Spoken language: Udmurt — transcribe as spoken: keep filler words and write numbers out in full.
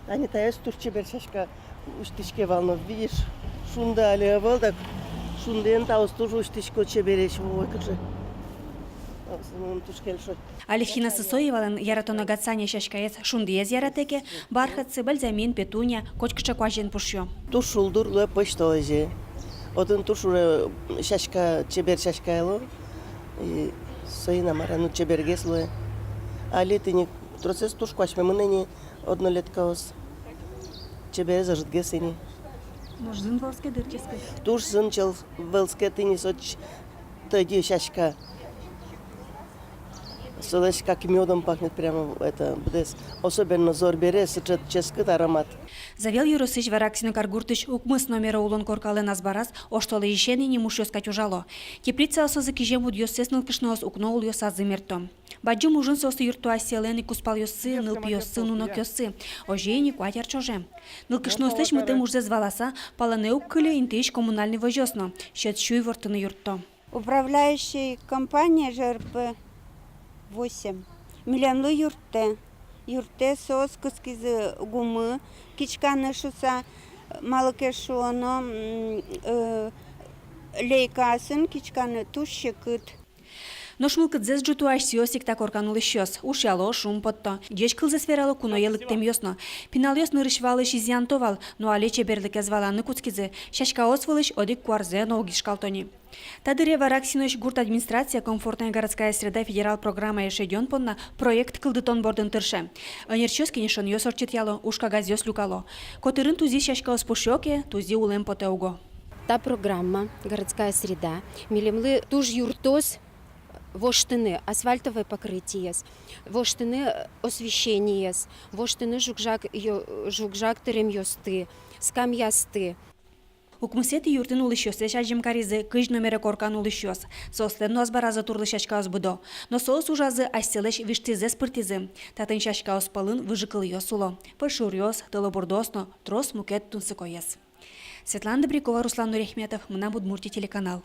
Ани таез туж чебер сяська усьтӥське вал но, видишь, шунды али ӧвӧл, так шундыен таос туж усьтӥсько чебересь, ой, кыӵе. Таос, ну, туж кельшо. Алевтина Сысоевалэн яратоно гацане сяськаез шундыез яратэ ке, бархатцы, бальзамин, петуния, котькыӵе куазен пушъё. Туж шулдыр луэ пӧсьтолэзе. Отын туж уре сяська, чебер сяська луэ. И соин-а, мар-а, ну, чебергес луэ. Али тӥни тросэз туж куасьмемын ини, однолеткаос. Чеберез ӧжытгес ини. Нош зын вӧлске дыр, ческыт? Туж зын чел-, вӧлске, тӥни со ч-, тӧдьы сяська. Солэсь как мёдом пахнет прямо, это, быдэс. Особенно зор бере сыӵе ческыт аромат. Завьял ёросысь Вараксино каргуртысь укмыс номеро улон коркалэн азбараз оштолэзьысен ини мушъёс кадь ужало. Теплицаосазы кизем удъёссэс нылкышноос укно улъёсазы мерто. Бадӟым ужын соосты юртто асьсэлэн ик кузпалъёссы, нылпиоссы, нунокъёссы. Озьы ини куать ар ӵоже. Нылкышноосты сӥзьытэм ужзэс валаса, палэнэ уг кыльы интыысь коммунальной возёс но. Сьӧд сюй ворттыны юртто. Управляющий компания Ж Р П восемь милемлы юрттэ. Юрттэ, соос кыскизы гумы киськаны шуса, малы ке шуоно, м, э, лейкаосын киськаны туж секыт. Нош мылкыдзэс ӝуто асьсэос ик та коркан улӥсьёс. Ушъяло, шумпотто. Ӟеч кылзэс верало куное лыктэмъёс но. Пиналъёс нырысь валысь изъянто вал, но али чеберлыкез валаны кутскизы. Сяськаос вылысь одӥг куарзэ но уг ишкалто ни. Та дыре Вараксиноысь гурт администрация «Комфортная городская среда» федерал программае шедён понна проект кылдытон бордын тырше. Ӧнерчиос кенешонъёс ортчытъяло, уж кагазъёс люкало. Котырын тузиз сяськаос пушъё ке, тузи улэм потэ уго. Та программа «Городская среда» милемлы туж юрттоз воштыны асфальтовое покрытиез, воштыны освещениез, воштыны жуг-жаг ё-, жуг-жаг тыремъёсты, скамьясты. Укмысэтӥ юртын улӥсьёслэсь азьым каризы кызь номеро коркан улӥсьёс. Соослэн но азбаразы турлы сяськаос будо. Но соос ужазы асьсэлэсь висьтызэс пыртӥзы. Татын сяськаос пӧлын выжыкылъёс уло: пӧйшуръёс, тылобурдоос но трос мукет тунсыкоез. Светлана Добрякова, Руслан Нуряхметов, «Мынам Удмуртие» телеканал.